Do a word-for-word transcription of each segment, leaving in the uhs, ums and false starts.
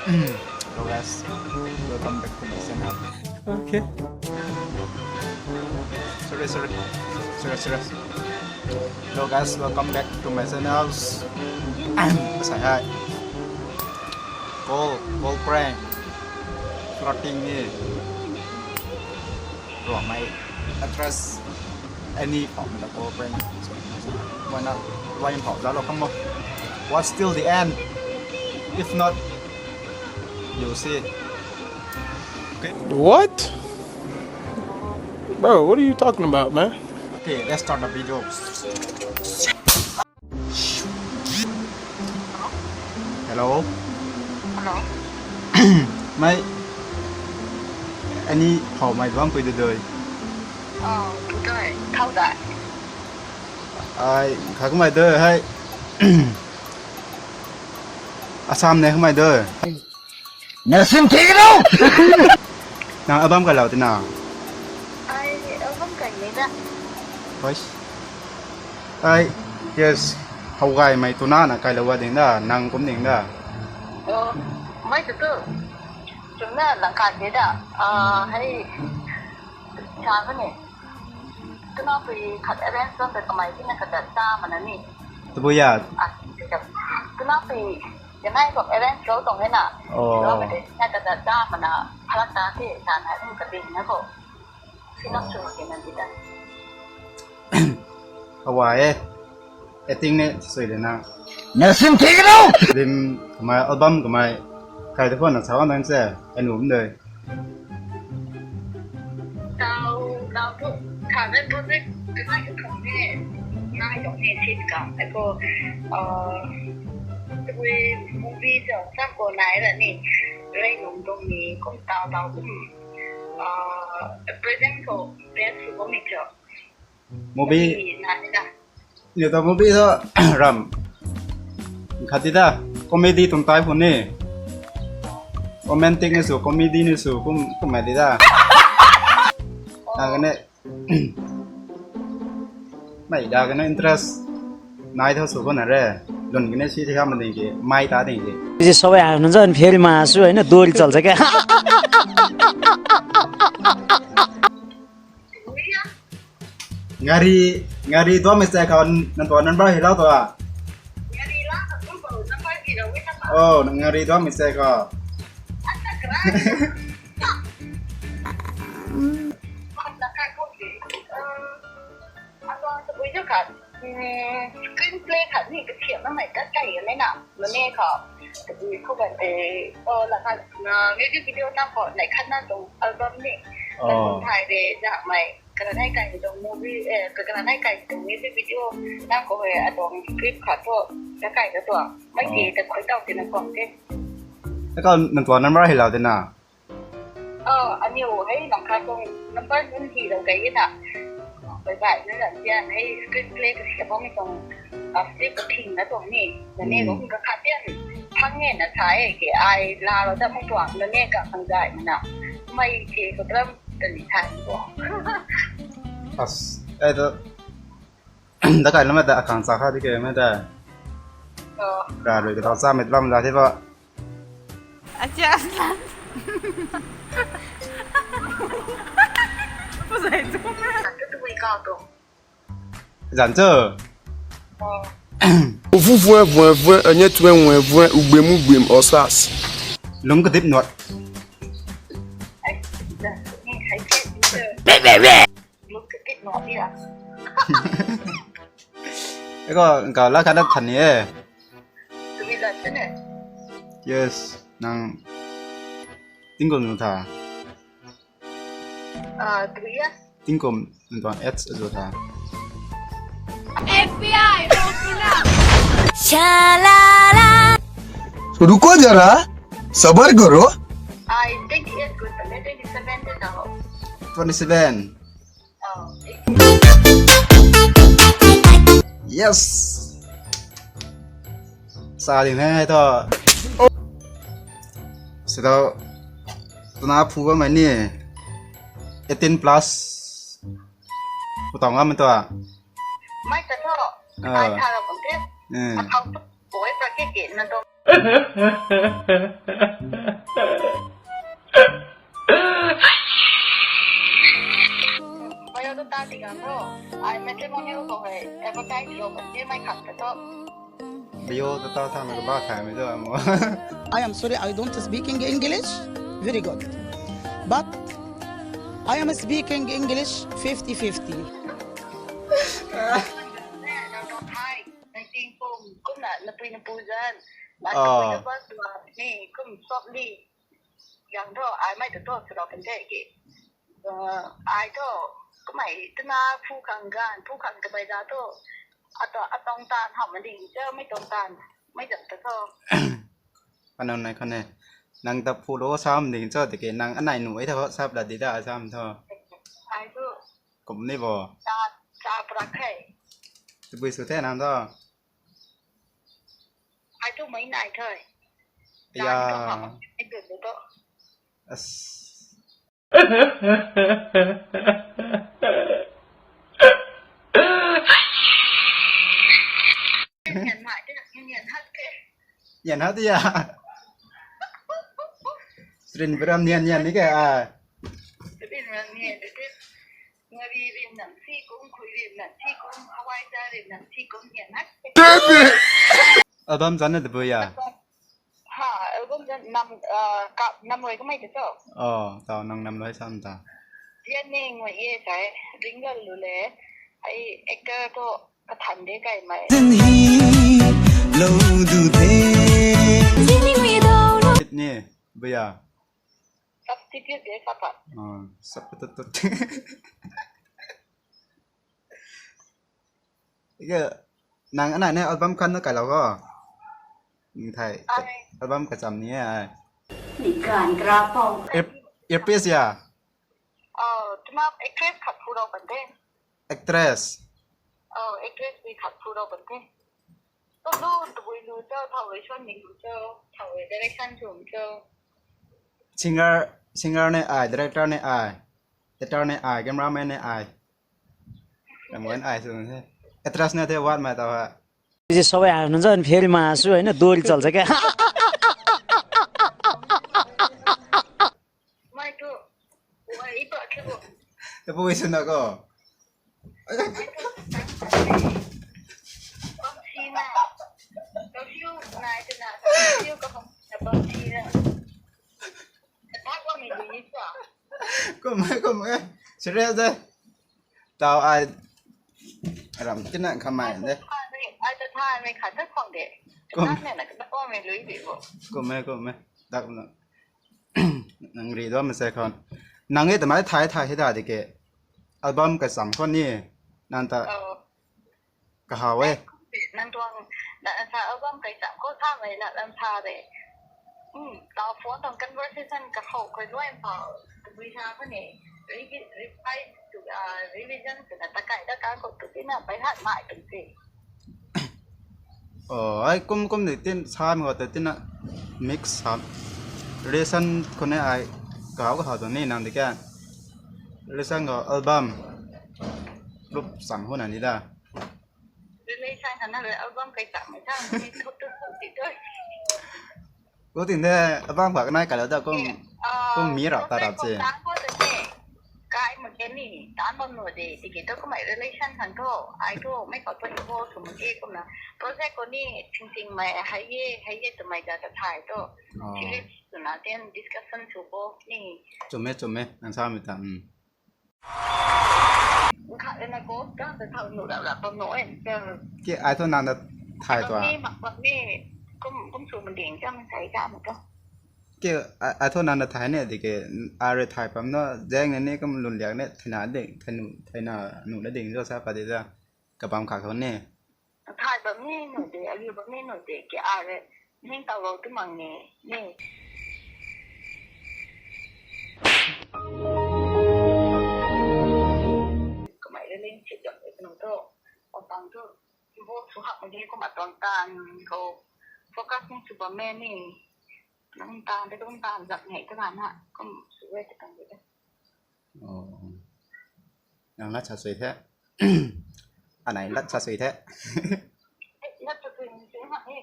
Hello guys, welcome back to my channel. Okay. Sorry, sorry. Sorry, sorry. Hello guys, welcome back to my channel. Asai hei. Call, call prank. Flirting ni. Ruangmei actress Annie phou mei la call prank. Why not? Why not? Zalo come on. Watch till the end. If not, you'll see. Okay. What? Bro, what are you talking about, man? Okay, let's start the video. Hello. Hello. Mei, Annie phou mei duang pui dudui. Oh, dudui. Thau dai. Ai, kha kumei dui hei. Assam ne kumei dui. Nasin thik no. Nang album kai lou tina? Ai, album kai ni da. Hoi. Ai, yes. How gaymei tuna na kai lou ding da, nang kum ding da. Oh, mei tu tu. Tuna lang kai ni da. Ah, hei. Sa ko ni. Tuna pui khat arrange tang ta kamei tina khat ta mana ni. Tabui ya. Ah, tuna pui Kanei khou arrange lou tuang e na. Oh. Lou ka de, na ka da da mana, phalak ta the, sa na, um, ka ding na khou. Sinap chu ke na di da. Awa e. Acting ne sui de na. Nasin thik no. Lim kamei album kamei kai de phone na sa wan se, anu um de. Tau, tau tu, tha na project kanei ka thang ne, nai tuang ne sit ka, aiko, uh, tui movie cho, sa ko nai ra ni, rei nung tuang ni, kum tau tau kum, uh, present khou best sw bammei cho. Movie. Nai da. Ni ta movie tho ram khat di da, comedy tuang type khou ni. Romantic ni sw, comedy ni sw, kum, kum mei di da. Na kane, mei da kane interest nai tho sw khou na re. Lun kane si the kha ma ding ki, mai ta ding ki. Ji sobe a nunzan phel ma sw na dul chal sa ke. Ngari, ngari duamei se khou nang tuang number hi lou tu a? Oh, ngari duamei se khou. Screenplay khat ni kathiam namei ta kai na, nane khou. Tabui khou kan te, oh, la khat, na, music video na khou, nai khat na tuang album ni. Oh. Kan thai de, ja mei, kana nai kai tuang movie, eh, kana nai kai tuang music video na khou hei, atuang clip khat thu, ta kai ta tuang. Mei ti, oh, ta khoi tau tina kuang te. Akhou nang tuang number hi lou tina? Oh, aniu hei nang khat tuang number nunc hi lou kai na. Bai bai, nang lam tian hei screenplay ka siam bammei tuang, ah, script ka thing na tuang ni. Nane, hmm, lung ka khat tian phang nge na sa e ke ai la lou ta mei tuang, nane ka khang zai mana. Mei ke ko dram ta ni than ko. As, ai ta, da kai lam ta akhang sa kha di ke mei ta. Oh. Ra rui ka tau sa mei lam za the ba. Acha, Aslan. Puzai tu na. Zan tu. Ufu vue vue vue, anye tue vue vue, ugbem ugbem, osas. Lum kadip nuat. Ai, da, ni hai ke, ni ke. Be, be, be. Lum kadip nuat ni a. Eko, engkau la khat na than ni e. Tumi zat te ne? Yes, nang tingkum nu tha. Ah, tumi ya? Tingkum nu tuang age azu tha. F B I, Rosuna. Shalala. रुको जरा, सबर करो। Ai, twenty eight ko, twenty seven te tho. Twenty seven. Yes. Sa ding hei to. Sida tuna phu bammei ni eighteen plus. Phu tang bammei to. Mei ta tho. Ah. Ai tha ra bang the. Hmm. Akhang tu boi pra ke ke na to. Biodata tigang tho. Ai matrimonial khou hei advertise lou kan the mei khang ta tho. Biodata thangna kaba thaymei tho amo. I am sorry, I don't speaking English very good. But I am speaking English fifty fifty. Nang tong thai, nang ting pum, kumna napui napu zan. Mas Oh. Kapui na bus wa ni, kum shop li. Yang tho, ai mei ta tho, swlou kan the ki. Uh, ai tho, kamei tana phu khang gan, phu khang ta bai da tho. Ato, atong tan, ham ding cho, mei tong tan, mei zam ta tho. Kanon nai khou ne. Nang ta phu lo sam ding cho, tiki nang anai nu e tho, sap la di da sam tho. Ai tho. Kum ni bo. Cha, cha prak khe. Tabui sw the nang tho. Ai tho mei nai thoi. Ya. Cha ni tho, ai tho tho. As. Nian mai te, nian hat te. Nian hat ya. Srin bram nian nian ni ke ai. Srin bram nian te. Ngari rin nam si kum, khui rin nam si kum, hawai ja rin nam si kum, nian hat te. Album zan na de bu ya. Ha, album zan nam, ah, ka nam rui kamei te cho. Oh, tau nang nam rui sam ta. Yan ni ngui ye sai, ring lal lu le. Ai actor tho kathan de kai mai. Zan hi lou du the. Zan ni ngui dau lo. Kit ni, bu ya. Substitute de sa pa. Oh, substitute. Ike, nang anai ne album khan na kai lou ko. Nang thai, Ai. Album kacham ni e ai. Ni kan kra pau. Ep-, earpiece ya? Oh, tuna actress khat phu rau kan the. Actress? Oh, actress ni khat phu rau kan the. To lu, tabui lu cho, thau rui suan ni lu cho, thau rui direction chum cho. Singer, singer ne ai, director ne ai, actor ne ai, cameraman ne ai. Ram wen ai sw the. Actress ne the wat mai tau ha. Isi sabai ai nunc zan phel ma sw hai na dol chal sa ke. Mai tu, wai ipa ke bo. Te bu isu na ko. Bam si na. Bam siu nai te na. Bam siu ka bam, bam si na. Attack wa mi di ni sa. Kum e, kum e. Serious de. Tau ai ram tina khamai de. Ai ta tha me khat ta khong de. Kum. Attack ne na ka bam mi lui di bo. Kum e, kum e. Dak na. Nang ri do ma se khon. Nang e ta mai thai thai he da de ke. Album ka sam khon ni. Nang ta Oh. Kahaw e. Nang tuang, na, sa album kai cham khou sa mei na lam sa de. Hmm, tau phone tuang conversation kahaw khou luai pau. Tabui sa khou ni. Revi-, revise to, ah, revision to na takai da kan khou tu tina pai hat mai tu si. Oh, ai kum kum ni tin sam khou tu tina mix sam. Relation khou ni ai kahaw kahaw tu ni nang di kya. Relation khou album. Group sam khou na ni da. Relation khou na album kai cham mai sa, ni thuk tu thuk ti tu. Ko tin de, album khou kanai kai lou da kum, Eh, ah, kum mi rap ta rap se. Tan khou tu ni, kai mak ke ni, tan bam nu de, tiki tu kumai relation khang tu, ai tu, mei khou tu involve tu mak ke kumna. Project khou ni, ting ting mai, hai ye, hai ye tu mai da ta thai tu. Oh. Serious tu na, then discussion tu bo ni. Chum e, chum e, nang sa mi ta, hmm. Kha e na ko, ka ta thau nu rap rap bam nu e, so. Ke, ai thu nang na thai tua. Ni mak bam ni, kum, kum su man ding, ka man sai ka ma to. Ke, ai, ai thu nang na thai ne, di ke, ai rui thai pam na, jeng ne ni, kum lun liak ne, thina ding, thai nu, thai na, nu na ding, jo sa pa di da. Ka bam kha khou ne. Thai bam ni nu de, aliu bam ni nu de, ke ai rui, ning tau lou tu mang ni, ni. Kamei rui ling chit jam de kanu tu, apang tu, bo su hak ma de kum atuang tan khou, focus ni su bam me ni, nang tan de kum tan zak nei tu na na, kum su we te kan de. Oh. Nang lat sa sui the. Anei lat sa sui the. Lat sa sui ni sui ha e.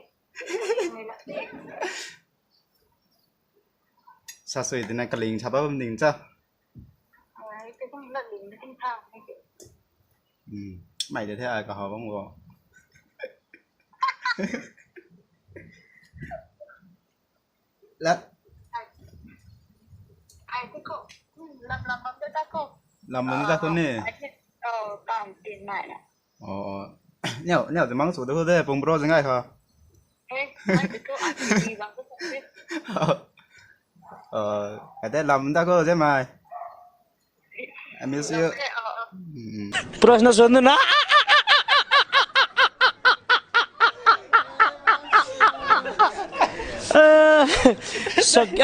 Ni lat ni. Sa sui tina kaling sa bam ding cha. Ai, te kum la ling na kum thang ni ke. Hmm. Mai de the ai ka ha bam go. La. Ai, ai, te ko. Hmm, lam lam bam de ta ko. Lam lam ta ko ni. Ai, te, oh, kam tin mai na. Oh, oh. Niu, niu, te mang su de ko de, pung bro zingai kha. Eh, ai, te ko, ai, te ko, bam ko. Oh, kate lam ta ko, je mai. I miss you. Prashna sunna na. Sak.